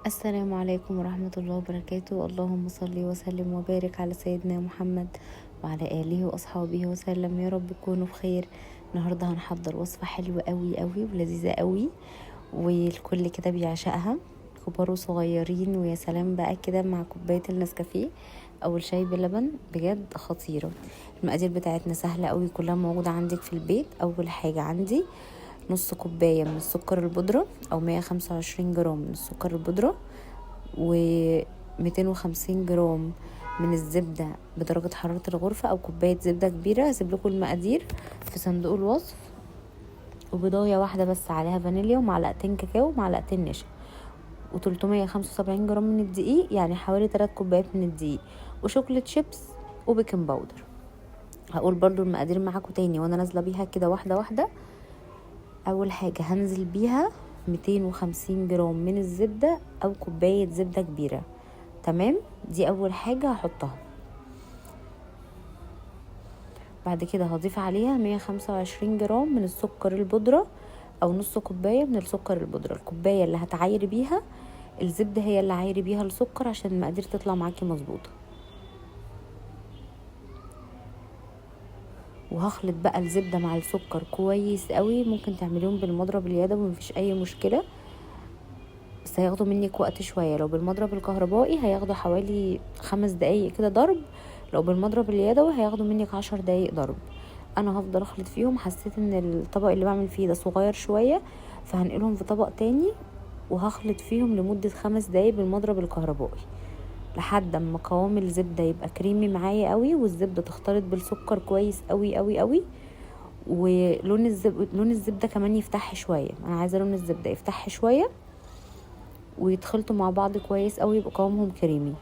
السلام عليكم ورحمة الله وبركاته. اللهم صل وسلم وبارك على سيدنا محمد وعلى آله وأصحابه وسلم. يا رب تكونوا بخير. النهاردة هنحضر وصفة حلوة قوي قوي ولذيذة قوي، والكل كده بيعشقها، كبار وصغيرين، ويا سلام بقى كده مع كوباية النسكافيه أو الشاي باللبن، بجد خطيرة. المقادير بتاعتنا سهلة قوي، كلها موجودة عندك في البيت. أول حاجة عندي نص كوباية من السكر البودرة أو 125 جرام من السكر البودرة، و250 جرام من الزبدة بدرجة حرارة الغرفة أو كوباية زبدة كبيرة. هسيب لكم المقادير في صندوق الوصف. وبضاية واحدة بس عليها فانيليا، ومعلقتين كاكاو، ومعلقتين نشا، و375 جرام من الدقيق، يعني حوالي 3 كوبايات من الدقيق، و chocolate chips، و baking powder. هقول برضو المقادير معاكم تاني وانا نازله بيها كده واحدة واحدة. اول حاجة هنزل بيها 250 جرام من الزبدة او كوباية زبدة كبيرة، تمام؟ دي اول حاجة هحطها. بعد كده هضيف عليها 125 جرام من السكر البودره او نص كوباية من السكر البودره. الكوباية اللي هتعايري بيها الزبدة هي اللي عايري بيها السكر عشان المقادير تطلع معاكي مظبوطة. وهخلط بقى الزبدة مع السكر كويس قوي. ممكن تعمليهم بالمضرب اليدوي مفيش اي مشكلة، بس هياخدوا منك وقت شوية. لو بالمضرب الكهربائي هياخدوا حوالي 5 دقايق كده ضرب، لو بالمضرب اليدوي هياخدوا منك 10 دقايق ضرب. انا هفضل اخلط فيهم. حسيت ان الطبق اللي بعمل فيه ده صغير شوية، فهنقلهم في طبق تاني وهخلط فيهم لمدة 5 دقايق بالمضرب الكهربائي لحد اما قوام الزبدة يبقى كريمي معايا قوي، والزبده تختلط بالسكر كويس قوي قوي قوي، ولون لون الزبدة كمان يفتح شوية. انا عايزه لون الزبدة يفتح شوية ويتخلطوا مع بعض كويس قوي، يبقى قوامهم كريمي.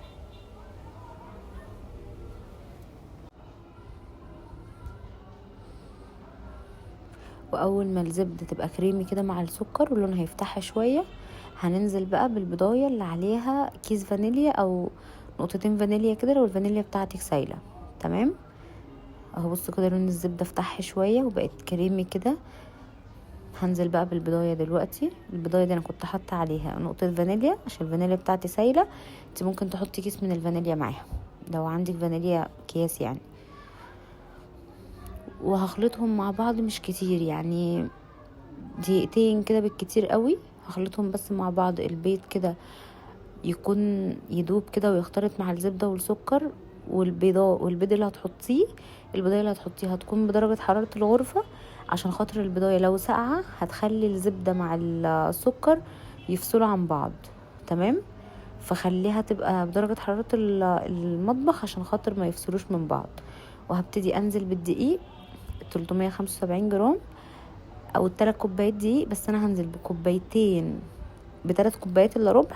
واول ما الزبدة تبقى كريمي كده مع السكر ولونها هيفتح شوية، هننزل بقى بالبضايه اللي عليها كيس فانيليا او نقطتين فانيليا كده لو الفانيليا بتاعتك سايله، تمام؟ اهو بصوا كده لون الزبدة فتح شوية وبقت كريمي كده. هنزل بقى بالبضايه دلوقتي. البضايه دي انا كنت حاطه عليها نقطة فانيليا عشان الفانيليا بتاعتي سايله. انت ممكن تحطي كيس من الفانيليا معاها لو عندك فانيليا اكياس يعني. وهخلطهم مع بعض مش كتير، يعني دقيقتين كده بالكتير قوي. هخلطهم بس مع بعض، البيض كده يكون يدوب كده ويختلط مع الزبدة والسكر والبيضة. والبيض اللي هتحطيه، البيضايه اللي هتحطيها هتكون بدرجة حرارة الغرفة، عشان خاطر البيضايه لو ساقعه هتخلي الزبدة مع السكر يفصلوا عن بعض، تمام؟ فخليها تبقى بدرجة حرارة المطبخ عشان خاطر ما يفصلوش من بعض. وهبتدي انزل بالدقيق 375 جرام او 3 كوبايات دقيق، بس انا هنزل بكوبايتين، بتلات كوبايات الا ربع،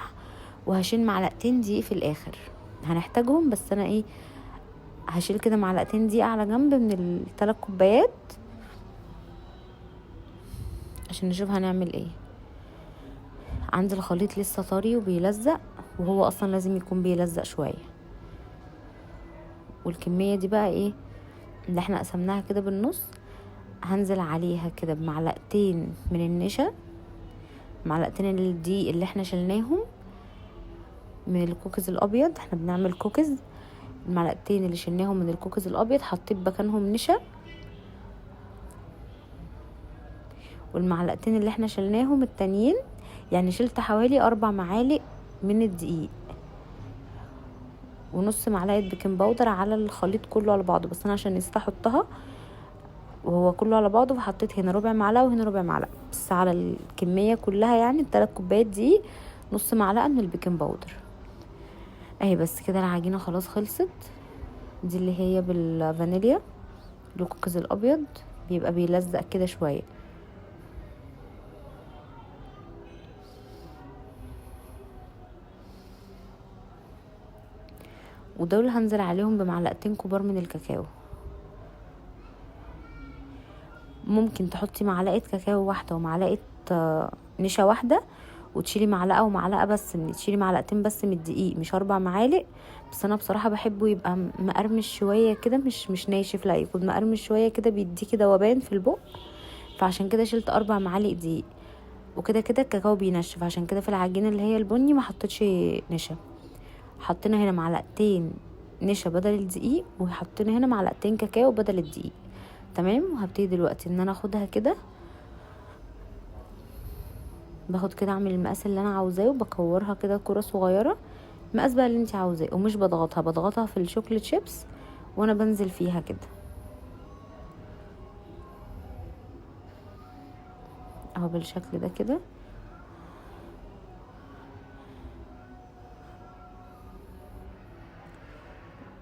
وهشيل معلقتين دقيق في الاخر هنحتاجهم. بس انا هشيل كده معلقتين دقيق على جنب من التلات كوبايات عشان نشوف هنعمل ايه. عندي الخليط لسه طري وبيلزق، وهو اصلا لازم يكون بيلزق شوية. والكميه دي بقى اللي احنا قسمناها كده بالنص، هنزل عليها كده بمعلقتين من النشا، معلقتين الدقيق اللي احنا شلناهم من الكوكيز الابيض. احنا بنعمل كوكيز، المعلقتين اللي شلناهم من الكوكيز الابيض حطيت مكانهم نشا، والمعلقتين اللي احنا شلناهم التانيين يعني شلت حوالي 4 معالق من الدقيق ونص معلقه baking powder على الخليط كله على بعضه. بس انا عشان نسيت احطها وهو كله على بعضه، فحطيت هنا ربع معلقه وهنا ربع معلقه بس على الكمية كلها، يعني التلات كوبايات دي نص معلقه من ال baking powder اهي. بس كده العجينة خلاص خلصت. دي اللي هي بالفانيليا الكوكيز الابيض، بيبقى بيلزق كده شوية. ودول هنزل عليهم بمعلقتين كبار من الكاكاو. ممكن تحطي معلقه كاكاو واحدة ومعلقة نشا واحدة، وتشيلي معلقه ومعلقة بس، من تشيلي معلقتين بس من الدقيق، مش 4 معالق. بس انا بصراحة بحبه يبقى مقرمش شوية كده، مش ناشف، لا يكون مقرمش شوية كده، بيديكي ذوبان في البق، فعشان كده شلت 4 معالق دقيق. وكده كده الكاكاو بينشف، عشان كده في العجينة اللي هي البني ما حطيتش نشا. حطينا هنا معلقتين نشا بدل الدقيق، وحطينا هنا معلقتين كاكاو بدل الدقيق. تمام. وهبتدي دلوقتي ان انا اخدها كده، باخد كده اعمل المقاس اللي انا عاوزاه وبكورها كده كرة صغيرة، المقاس بقى اللي انت عاوزاه، ومش بضغطها، بضغطها في ال chocolate chips وانا بنزل فيها كده اهو بالشكل ده كده.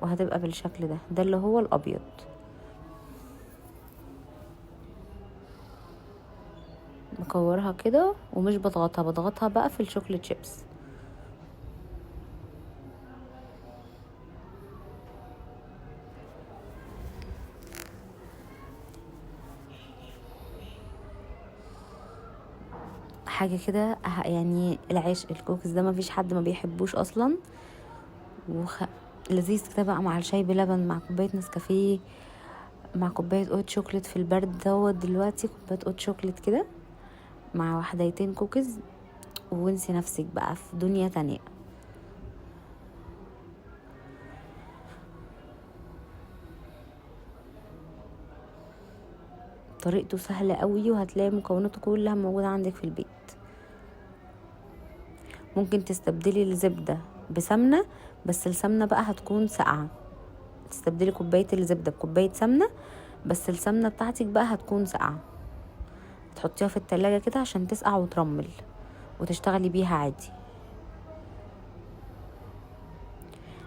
وهتبقى بالشكل ده، ده اللي هو الابيض. بكورها كده ومش بضغطها، بضغطها بقى في ال chocolate chips. حاجة كده يعني العيش الكوكس ده ما فيش حد ما بيحبوش اصلا، لذيذ كده بقى مع الشاي بلبن، مع كوباية نسكافيه، مع كوباية hot chocolate في البرد دوت دلوقتي، كوباية hot chocolate كده مع واحدتين كوكيز، وانسي نفسك بقى في دنيا تانية. طريقته سهلة قوي، وهتلاقي مكوناته كلها موجودة عندك في البيت. ممكن تستبدلي الزبدة بسمنة، بس السمنة بقى هتكون ساقعة. تستبدلي كوباية الزبدة بكوباية سمنة، بس السمنة بتاعتك بقى هتكون ساقعة، تحطيها في التلاجة كده عشان تسقع وترمل وتشتغلي بيها عادي.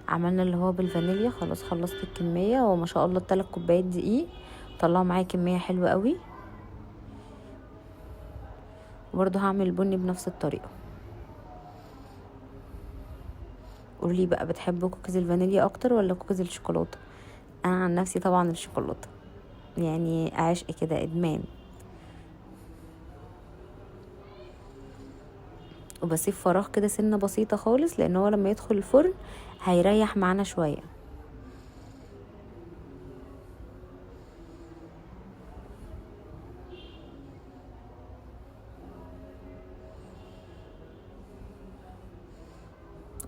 عملنا اللي هو بالفانيليا، خلاص خلصت الكمية، وما شاء الله 3 كوبايات دقيق طلعوا معايا كمية حلوة قوي. وبرضو هعمل البني بنفس الطريقة. قولي بقى بتحبوا كوكيز الفانيليا اكتر ولا كوكيز الشوكولاتة؟ انا عن نفسي طبعا الشوكولاتة، يعني عشق كده، ادمان. وبسيب فراغ كده سنة بسيطة خالص، لان هو لما يدخل الفرن هيريح معانا شوية.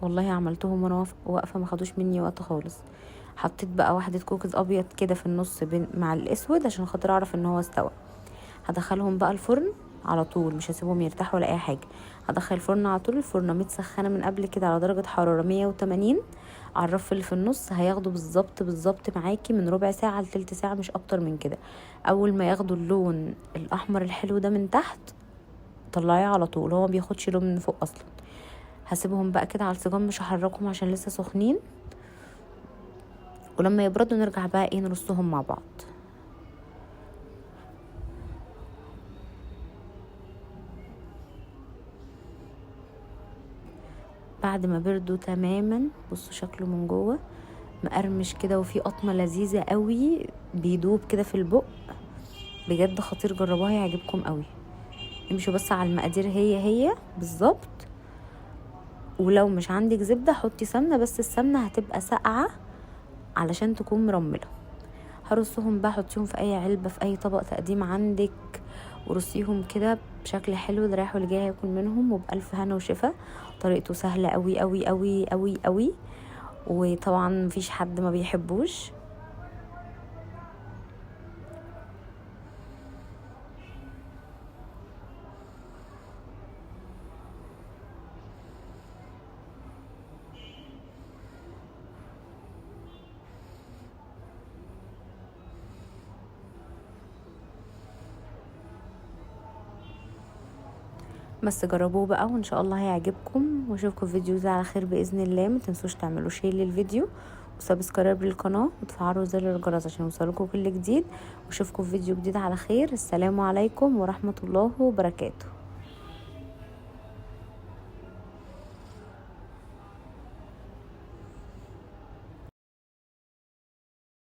والله عملتهم وانا واقفة، ما خدوش مني وقت خالص. حطيت بقى واحدة كوكيز ابيض كده في النص مع الاسود عشان خاطر اعرف ان هو استوى. هدخلهم بقى الفرن على طول، مش هسيبهم يرتاحوا ولا اي حاجة. هدخل الفرن على طول. الفرن متسخنه من قبل كده على درجه حرارة 180 على الرف اللي في النص. هياخدوا بالظبط بالظبط معاكي من ربع ساعة لتلت ساعة، مش اكتر من كده. اول ما ياخدوا اللون الاحمر الحلو ده من تحت طلعيه على طول، هو ما بياخدش لون من فوق اصلا. هسيبهم بقى كده على السجان، مش هحركهم عشان لسه سخنين، ولما يبردوا نرجع بقى ايه نرصهم مع بعض. بعد ما بردوا تماما، بصوا شكله من جوه مقرمش كده، وفي قطمه لذيذة قوي، بيدوب كده في البق، بجد خطير. جربوها يعجبكم قوي. امشوا بس على المقادير هي هي بالظبط. ولو مش عندك زبدة حطي سمنه، بس السمنة هتبقى ساقعه علشان تكون مرمله. هرصهم بقى، حطيهم في اي علبة في اي طبق تقديم عندك، ورصيهم كده بشكل حلو، اللي رايح واللي جاي هياكل منهم، وبألف هنا وشفا. طريقته سهلة قوي قوي قوي قوي قوي، وطبعا مفيش حد ما بيحبوش. بس جربوه بقى وان شاء الله هيعجبكم، واشوفكم في فيديو على خير باذن الله. ما تنسوش تعملوا share للفيديو و subscribe للقناة وتفعلوا زر الجرس عشان يوصلكم كل جديد، واشوفكم في فيديو جديد على خير. السلام عليكم ورحمة الله وبركاته.